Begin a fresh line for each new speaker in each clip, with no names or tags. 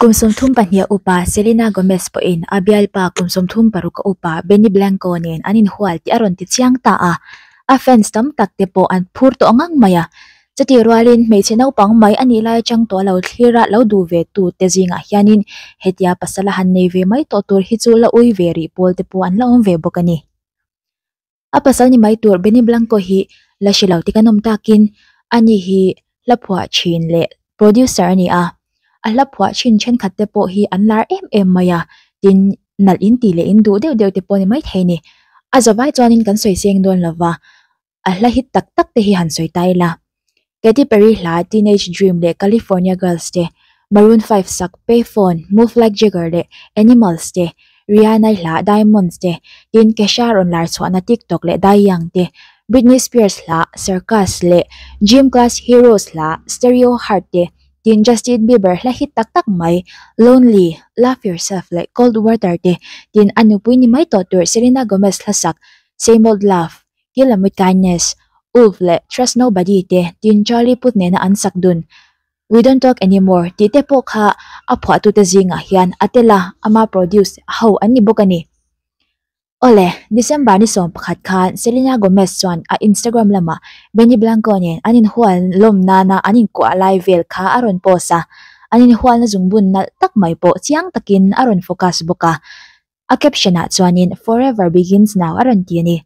Kum 32 a upa Selena Gomez pawhin a bialpa kum 36 a upa Benny Blanco nen an inhual tih a rawn ti chiang ta a, a fans tam tak te pawh an phur tawh ngang mai a. Chutih rualin hmeichhe naupang mai a nih lai atang tawh lo thlir a lo duh ve tu te zingah hianin hetia pasal a han nei ve mai tawh tur hi chu la ui ve rih pawl te pawh an la awm ve bawk a ni. A pasal ni mai tur Benny Blanco hi la hre lo tik an awm takin ani hi hla phuah thin leh producer a ni a, a hla phuah thin thenkhat te pawh hi an lar em em mai a, tin nalh in tih leh in duh deuh deuh te pawh ni maithei a ni. A zavai chuanin kan sawi seng dawn lova, a hla hit tak tak te hi han sawi ta ila. Katy Perry hla Teenage Dream leh California Girls te, Maroon 5 sak Payphone, Move Like Jagger leh Animals te, Rihanna-i hla Diamonds te, tin Kesha rawn lar chhuahna TikTok leh Die Young te, Britney Spears hla Circus leh Gym Class Heroes hla Stereo Heart te, tin Justin Bieber hla hit tak tak mai Lonely, Love Yourself leh Cold Water te, tin a nupui ni mai tawh tur Selena Gomez hla sak Same Old Love. Kill 'Em With Kindness, Ulf leh Trust Nobody te tin Charlie Puth nena an sak dun We Don't Talk Anymore tih te pawh kha a phuahtute zingah hian a tel a, ama produce ho an ni bawk a ni. Awle, December ni 11 khan Selena Gomez chuan a Instagram lamah Benny Blanco nen an inhual lawm nana an inkuah lai vel kha a rawn post a, an inhualna zungbun nalh tak mai pawh chiang takin a rawn focus bawk a. A caption ah chuanin Forever begins now a rawn ti a ni.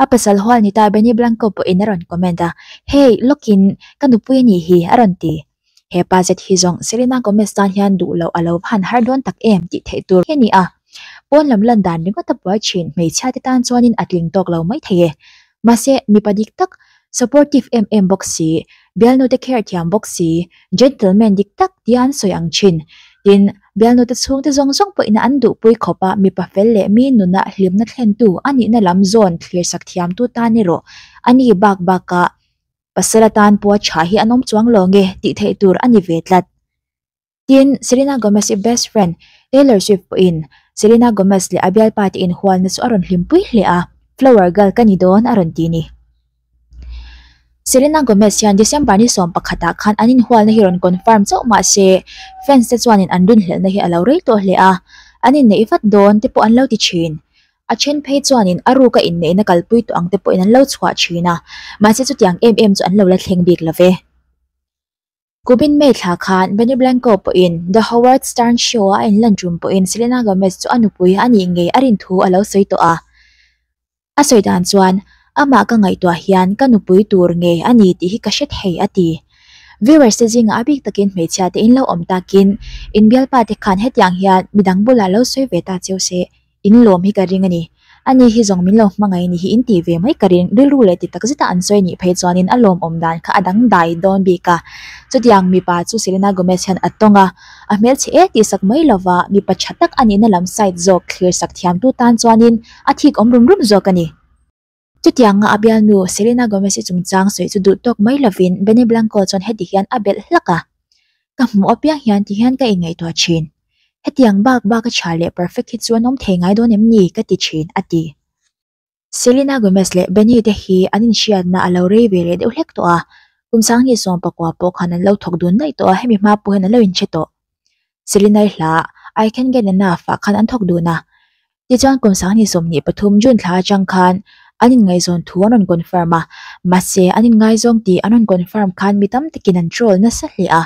A pasal hual ni ta Benny Blanco pawhin a rawn comment a, Hey, lawkin ka nupui a nih hi a rawn ti. He pa zet hi zawng Selena Gomez tan hian duh loh a lo va han har dawn tak em tih theih tur hi a ni a. Pawn lam lan dan ringawt a buai thin hmeichhia te tan chuanin a tling tawk lo mai thei e. Mahse, mipa dik tak, supportive em em bawk si, bialnu te care thiam bawk si, gentleman dik tak tia an sawi ang thin. Tin, bialnu te chhungte zawng zawng pawhin an duhpui khawp a, mipa fel leh mi nuna hlimna thlentu a nihna lam zawn thlirsak thiamtu tan erawh a ni bak bakah pasal atan pawha tha hi an awm chuang lo nge tih theih tur a ni ve tlat. Tin, Selena Gomez-i best friend Taylor Swift pawhin Selena Gomez leh a bialpa te inhualna chu a rawn hlimpui hle a, Flower girl ka ni dawn a rawn ti ni. Selena Gomez hian December ni 11 ah khan an inhualna hi rawn confirm chauh mah se fans te chuanin an rinhlelhna hi a lo rei tawh hle a, an inneih vat dawn te pawh an lo ti thin. A then phei chuanin a ruka inneihna kalpui tawh ang te pawhin an lo chhuah thin a, mahse chutiang em em chu an lo la thleng bik lo ve. Kumin May thla khan Benny Blanco pawhin The Howard Stern Show-a a inlan tum pawhin Selena Gomez chu a nupui a nih ngei a rin thu a lo sawi tawh a. A sawi dan chuan, Amah ka ngaihtuah hian ka nupui tur ngei a ni tih hi ka hre thei, a ti. Viewers te zingah a bik takin hmeichhia te in lo awm takin inbialpa te khan hetiang hian midang bulah lo sawi ve ta cheu se, In lawm hi ka ring a ni. Ani hi zawng min lo hmangaih ni hi in tih ve mai ka ring. Rilru leh ti tak zeta an sawi nih phei chuanin a lawmawm dan kha a dangdai dawn bik a. Chutiang mipa chu Selena Gomez hian a tawng a, a hmelchhe e tih sak mai lova mipa tha tak a nihna lam side zawk thlir sak thiamtu tan chuanin a thik awm rum rum zawk a ni. Chutianga a bialnu Selena Gomez-i chungchang sawi chu duh tawk mai lovin Benny Blanco chuan heti hian a belh hlak a, Ka hmuh apiang hian ti hian ka inngaihtuah thin. Hetiang bak bak a tha leh perfect hi chu an awm thei ngai dawn em ni ka ti thin, a ti. Selena Gomez leh Benny te hi an inhriatna a lo rei ve leh deuh hlek tawh a, kum 2019 pawh khan an lo thawk dun daih tawh a, hemi hma pawh hian an lo inhre tawh. Selena-i hla I Can't Get Enough ah khan an thawk dun a, Tichuan kum 2023 June thla atang khan an inngaihzawn thu an rawn confirm a, mahse an inngaizawng tih an rawn confirm khan mi tam takin an troll nasa hle a,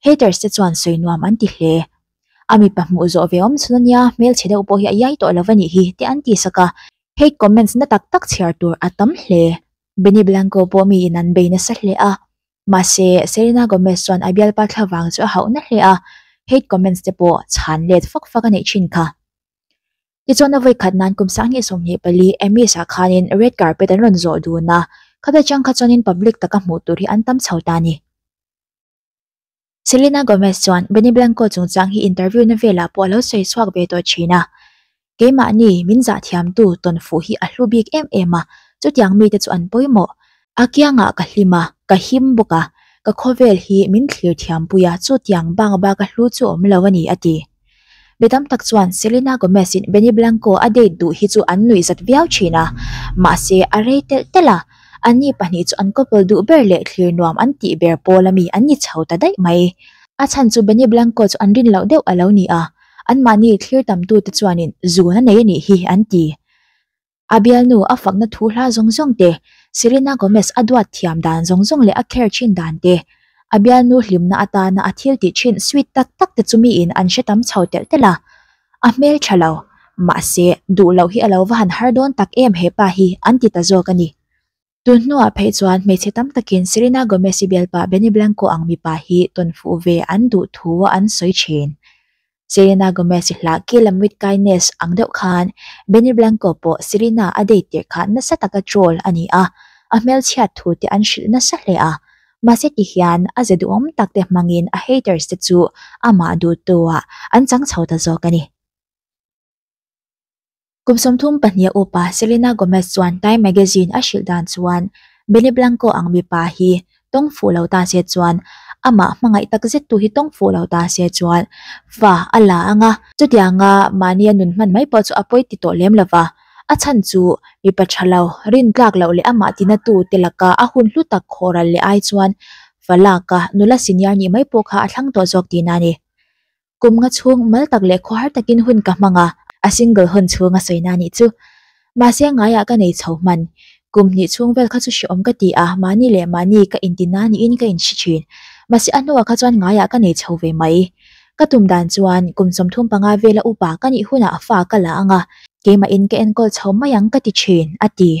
haters te chuan sawi nuam an ti hle. A mipa hmuh zawh ve awm chhun ania, hmelchhe deuh pawh hi a iai tawh lo a nih hi te an ti sak a, hate comments na tak tak chhiar tur a tam hle. Benny Blanco pawh miin an bei nasa hle a, mahse Selena Gomez chuan a bialpa thlavang chu a hauh na hle a, hate comments te pawh chhan let fak fak a neih thin kha. Tichuan a vawi khat nan kum 2024 Emmys ah khanin red carpet an rawn zawh dun a, khata chang kha chuanin public taka hmuh tur hi an tam chho ta a ni. Selena Gomez chuan Benny Blanco chungchang hi interview na velah pawh a lo sawi chhuak ve tawh thin a, Keimahni min zah thiamtu tawn fuh hi a hlu bik em em a, chutiang mite chu an pawimawh. A kiangah ka hlim a, ka him bawk a, ka khawvel hi min thlir thiampui a, chutiang bang bak a hlu chu awm lo a ni, a ti. Mi tam tak chuan Selena Gomez in Benny Blanco a date duh hi chu an nuih zat viau thin a, mahse a rei telh telh a, anni pahnih chu an couple duh ber leh thlir nuam an tih ber pawl ami an ni chho ta daih mai. A chhan chu Benny Blanco chu an rin loh deuh a lo ni a, anmahni thlir tamtute chuanin zun a nei a nih hi an ti. A bialnu a fakna thu hla zawng zawng te, Selena Gomez a duat thiam dan zawng zawng leh a care thin dan te, a bialnu hlimna atana a thil tih thin sweet tak tak te chu miin an hre tam chho telh telh a. A hmel tha lo, mahse duh loh hi a lo va han har dawn tak em he pa hi an ti ta zawk a ni. Tun hnuah phei chuan hmeichhe tam takin Selena Gomez-i bialpa Benny Blanco ang mipa hi tawn fuh ve an duh thu an sawi thin. Selena Gomez-i hla Kill 'Em With Kindness ang deuh khan Benny Blanco pawh Selena a date tirh kha nasa taka troll a ni a, a hmelchhiat thu te an hrilh nasa hle a. Mahse ti hian a ze duhawm tak te hmangin a haters te chu amah duhtuah an chang chho ta zawk a ni. Kum 32 a upa Selena Gomez chuan Time Magazine a hrilh dan chuan Benny Blanco ang mipa hi tawng fuh lo ta se chuan amah hmangaih tak zet tu hi tawng fuh lo ta se chuan fa a la ang a, chutianga mahnia nun hman mai pawh chu a pawi ti tawh lem lo va, a chhan chu mipa tha lo, rintlak loh leh amah tina tu te laka a hun hlu tak khawhral leh ai chuan fa laka nula senior nih mai pawh kha a thlang tawh zawk tihna a ni. Kum nga chhung mal tak leh khawhar takin hun ka hmang a, a single hun chhung a sawina anih chu. Mahse ngaiah ka nei chho hman. Kum hnih chhung vel kha chu hrehawm ka ti a, mahni leh mahni ka inti na niin ka inhre thin. Mahse a hnuah kha chuan ngaiah ka nei chho ve mai. Ka tum dan chuan kum 35 vela upa ka nih hunah fa ka la ang a, keimahin ka enkawl chho mai ang ka ti thin, a ti.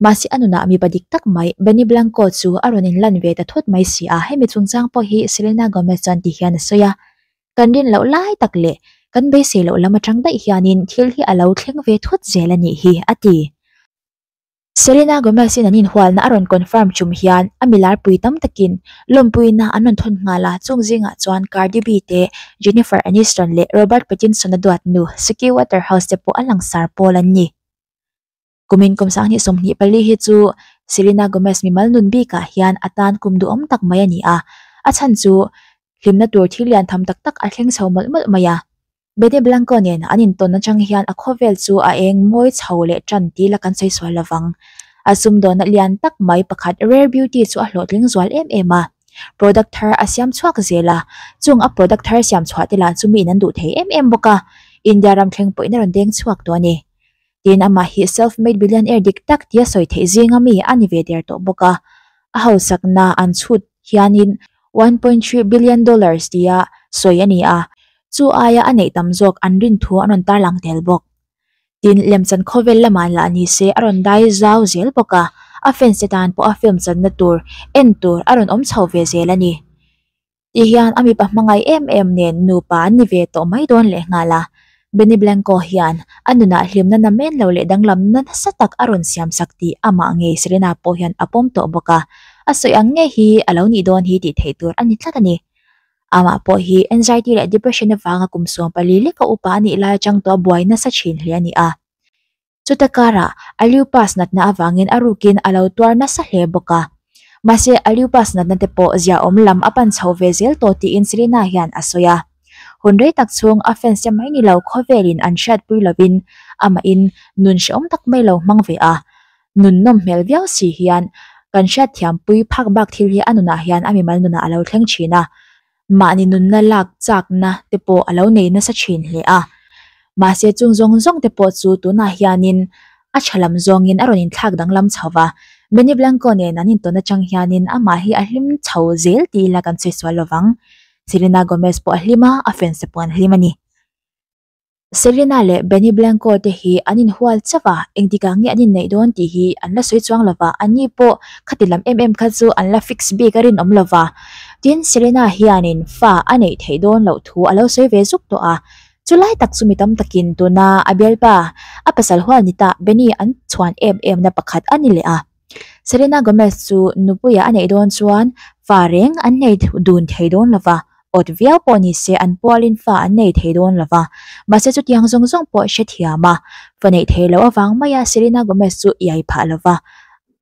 Mahse a nunah mipa dik tak mai Benny Blanco chu a rawn inlan ve ta thut mai si a, hemi chungchang pawh hi Selena Gomez chuan ti hian a sawi a, Kan rin loh lai tak leh kan beisei loh lam atang daih hianin thil hi a lo thleng ve thut zel a nih hi, a ti. Selena Gomez-in an inhualna a rawn confirm chum hian a milarpui tam takin lawmpuina an rawn thawn nghal a, chung zingah chuan Cardi B te, Jennifer Aniston leh Robert Pattinson-a duat nu Suki Waterhouse te pawh a langsar pawl an ni. Kumin kum 2024 hi chu Selena Gomez mimal nun bikah hian a tan kum duhawm tak mai a ni a, a chhan chu hlimna tur thil lian tham tak tak a thleng chho mawlh mawlh mai a. Benny Blanco nen an intawn atang hian a khawvel chu a eng mawi chho leh tan ti la kan sawi sual lovang. A sumdawnna lian tak mai pakhat Rare Beauty chu a hlawhtling zual em em a. Product thar a siam chhuak zel a, chung a product thar siam chhuah te lah chu miin an duh thei em em bawk a, India ram thleng pawhin a rawn deng chhuak tawh a ni. Tin, amah hi self-made billionaire dik tak tia sawi theih zinga mi a ni ve der tawh bawk a. A hausakna an chhut hianin 1.3 billion dollars tia sawi a ni a, chu aia a neih tam zawk an rin thu an rawn tarlang tel bawk. Tin, lemchan khawvel lamah lah ni se a rawn dai zau zel bawk a, a fans te tan pawh a film channa tur en tur a rawn awm chho ve zel a ni. Ti hian a mipa hmangaih em em nen nupa an ni ve tawh mai dawn leh nghal a. Benny Blanco hian a nunah hlimna namen lo leh danglamna nasa tak a rawn siam sak tih amah ngei Selena pawh hian a pawm tawh bawk a, a sawi ang ngei hi a lo nih dawn hi tih theih tur a ni tlat a ni. Amah pawh hi anxiety leh depression avanga kum 14 leka upa a nih lai atang tawh a buai nasa thin hle a ni a. Chuta karah a lupus natna avangin a rukin a lo tuar nasa hle bawk a. Mahse a lupus natna te pawh ziaawm lam a pan chho ve zel tawh tiin Selena hian a sawi a. Hun rei tak chhung a fans te mai ni lo khawvelin an hriatpui lovin amahin nun hrehawm tak mai lo hmang ve a. Nun nawm hmel viau si hian kan hriatthiampui phak bak thil hi a nunah hian a mimal nunah a lo thleng thin a. Mahni nunna lak chakna te pawh a lo nei nasa thin hle a. Mahse chung zawng zawng te pawh chu tunah hianin a tha lam zawngin a rawn inthlak danglam chho va. Benny Blanco nen an intawn atang hianin amah hi a hlim chho zel ti ila kan sawi sual lovang. Selena Gomez pawh a hlim a, a fans te pawh an hlim a ni. Selena leh Benny Blanco te hi an inhual chauh a, engtikah nge an inneih dawn tih hi an la sawi chuang lova, anni pawh khati lam em em kha chu an la fix bik a rinawm lova. Tin, Selena hianin fa a neih theih dawn loh thu a lo sawi ve zuk tawh a, chulai tak chu mi tam takin tuna a bialpa, a pasal hual ni ta Benny an chhuan em em na pakhat a ni leh a. Selena Gomez chu nupuia a neih dawn chuan fa reng an nei dun thei dawn lova, awt viau pawh ni se an pualin fa an nei thei dawn lova. Mahse chutiang zawng zawng pawh hrethiam a, fa neih thei loh avang maia Selena Gomez chu iai phah lova,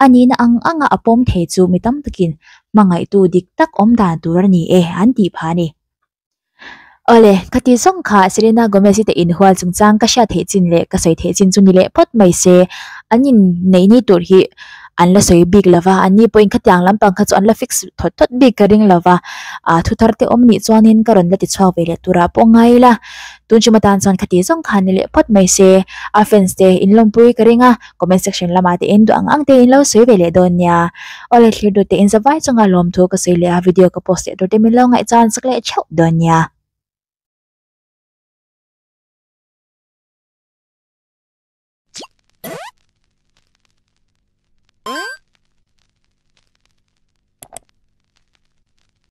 a nihna ang anga a pawm thei chu mi tam takin hmangaihtu dik tak awm dan tur a ni e an tih phah a ni. Awle, ka ti zawng kha Selena Gomez-i te inhual chungchang ka hriat theih chin leh ka sawi theih chin chu ni leh phawt mai se, an inneih ni tur hi an la sawi bik lova an ni pawhin khatiang lampang kha chu an la fix thawt thawt bik ka ring lova ah thu thar te awm nih chuanin ka rawn la ti chhuak ve leh turah pawh ngai ila tun chuma tan chuan khati zawng khan ni leh phawt mai se a fans te in lawmpui ka ring a comment section lamah te in duh ang ang te in lo sawi ve leh dawn nia awle thlir dut te in zavai chunga lawmthu ka sawi leh a video ka post leh tur te min lo ngaihchan sak leh theuh dawn nia.